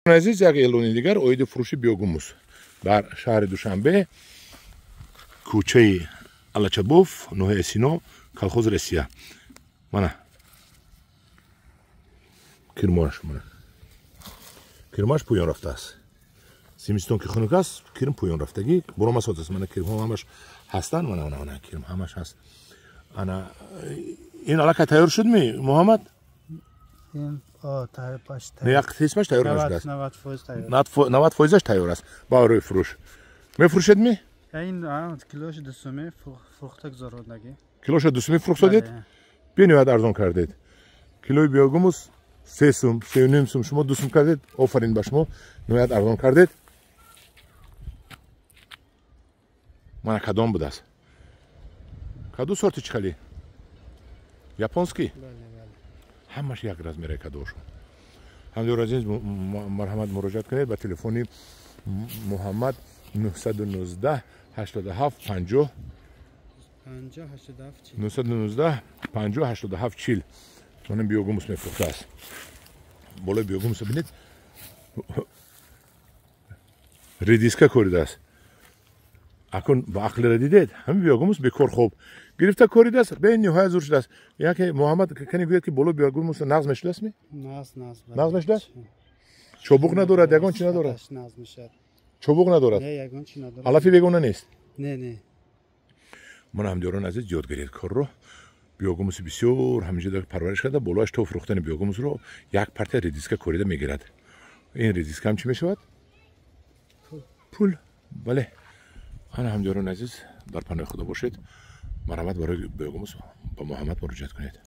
Азиз, як эълони дигар оиди фурӯши биогумус дар шаҳри Душанбе, кӯчаи Алачабов, ноҳияи Сино, колхози Россия. Мана кирмоаш, мана кирмаш пӯён рафтааст. Зимистон ки хунук аст, кирм пӯён рафтагӣ буромасот аст. Мана кирмҳо ҳамаш ҳастанд. Мана, мана, мана кирм ҳамаш ҳаст. Ана ин аллакай тайёр шудми, Муҳаммад? Як қисмаш тайёр нашудааст, 90 фоизаш тайёр аст барои фурӯш. Мефурӯшед ми? Килоша 2 суме фурӯхта гузарондагӣ. Килоша 2 суми фурӯхтодед? Бениҳоят арзон кардед. Килои биогумус 3 сум, 3.5 сум, шумо 2 сум кардед. Офарин ба шумо, ниҳоят арзон кардед. Мана кадом будааст? Каду сорти чӣ хали? Японский, ҳамаш як размераи кадошон. Ҳамдиёр азиз, марҳамат, муроҷиат кунед ба телефони Муҳаммад: 919 87 50, 919 50 87 40. Манам биогумус мефурӯхтааст. Болои биогумуса бинед, редиска коридааст. Акун ба ақлира дидед, ҳамин биогумус бекор хоб гирифта коридааст, бениҳоят зур шудааст. Яке Муҳаммад кане гӯяд, ки болои биогумус нағз мешудастми? Нағз мешудааст. Чобуқ надорад, ягон чи надорад, чобуқ надорад, алафи бегона нест. Ман, ҳамдиёрон азиз, ёд гиред корро. Биогумуси бисёр ҳаминҷо парвариш карда, болоаш то фурӯхтани биогумусро як партия редиска корида мегирад. Ин редиска ҳам чӣ мешавад? Пул. Бале, ана, ҳамдиёрон азиз, дар паноҳи Худо бошед. Марҳамат, барои биогумус ба Муҳаммад муроҷиат кунед.